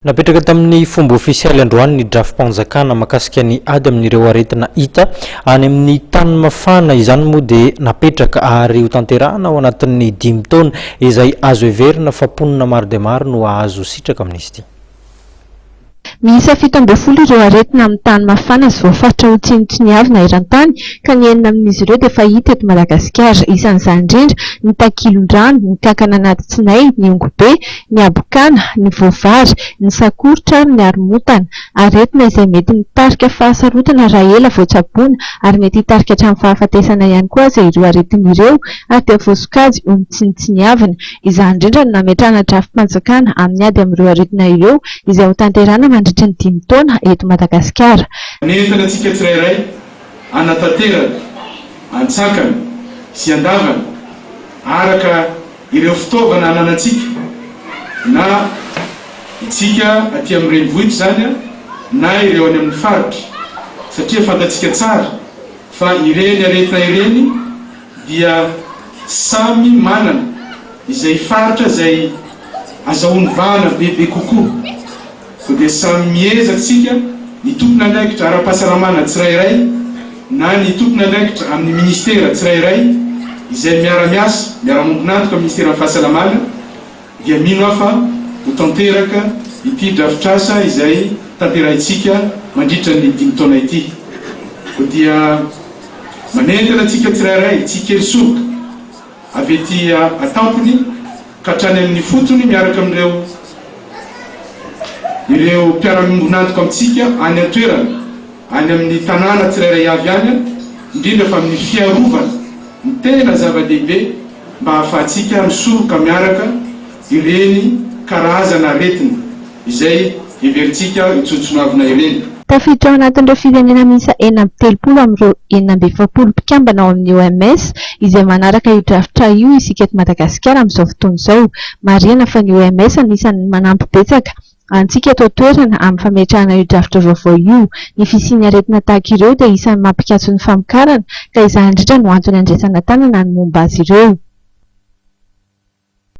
Napetraka tamin'ny fomba ofisialy androany ny drafi-panjakana mahakasika ny ady amin'ireo aretina hita any amin'ny tany mafana. Izany moa dia napetraka ary hotanterahana ao anatin'ny dimy taona izay azo heverina fa mponina maro dia maro no hahazo sitraka amin'izy ity. Miisa 17 ireo aretina amin'ny tany mafana sy voafaritra ho tsinontsiniavina eran-tany ka ny enina amin'izy ireo dia efa hita eto Madagasikara. Isan'izany indrindra ny takilon-drano, ny kankana anaty tsinay, ny ongobe, ny habokana, ny voavary, ny sakorotra ary ny haromotana. Aretina izay mety mitarika fahasarotana raha ela vao tsaboina ary mety hitarika hatramin'ny fahafatesana ihany koa aza ireo aretina ireo ary dia voasokajy ho mitsinontsiniavina. Izany indrindra no nametrahana drafi-panjakana amin'ny ady amin'ireo aretina ireo izay hotanterahina mandritra ny dimy taona eto Madagasikara. Manentana antsika tsirairay hanatanteraka an-tsakany sy an-davany araka ireo fitaovana ananantsika na itsika aty amin'ny renivohitra izany na ireo any amin'ny faritra satria fantatsika tsara fa ireny aretina ireny dia samy manana izay faritra izay azahoany vahana bebe kokoa. Koa dia samy miezaka isika, ny tompon'andraikitra ara-pahasalamana tsirairay na ny tompon'andraikitra amin'ny minisitera tsirairay izay miara-miasa, miara-mombon'antoka amin'ny minisiteran'ny fahasalamana, dia mino aho fa ho tanteraka ity drafitr'asa izay tanterahintsika mandritra ny dimy taona ity. Koa dia manentana antsika tsirairay tsy hikely soroka avy ety an-tampony ka hatrany amin'ny fotony miaraka amin'ireo ireo mpiara-miombon'antoka amintsika any an-toerana, any amin'ny tanàna tsirairay avy any, indrindra fa amin'ny fiarovana ny tena zava-dehibe mba hahafahantsika misoroka miaraka ireny karazana aretina izay heverintsika hotsontsonoavina ireny. Tafiditra ao anatin'ireo firenena miisa 36 amin'ireo 46 mpikambana ao amin'ny OMS izay manaraka io drafitra io isika eto Madagasikara amin'izao fotoana izao. Marihana fa ny OMS anisan'ny manampy betsaka antsika eto an-toerana amin'ny fametrahana io drafitra vaovao io. Ny fisian'ny aretina tahaka ireo dia isan'ny mampikatso ny famokarana ka izany indrindra no antony andraisana tanana ny momba azy ireo.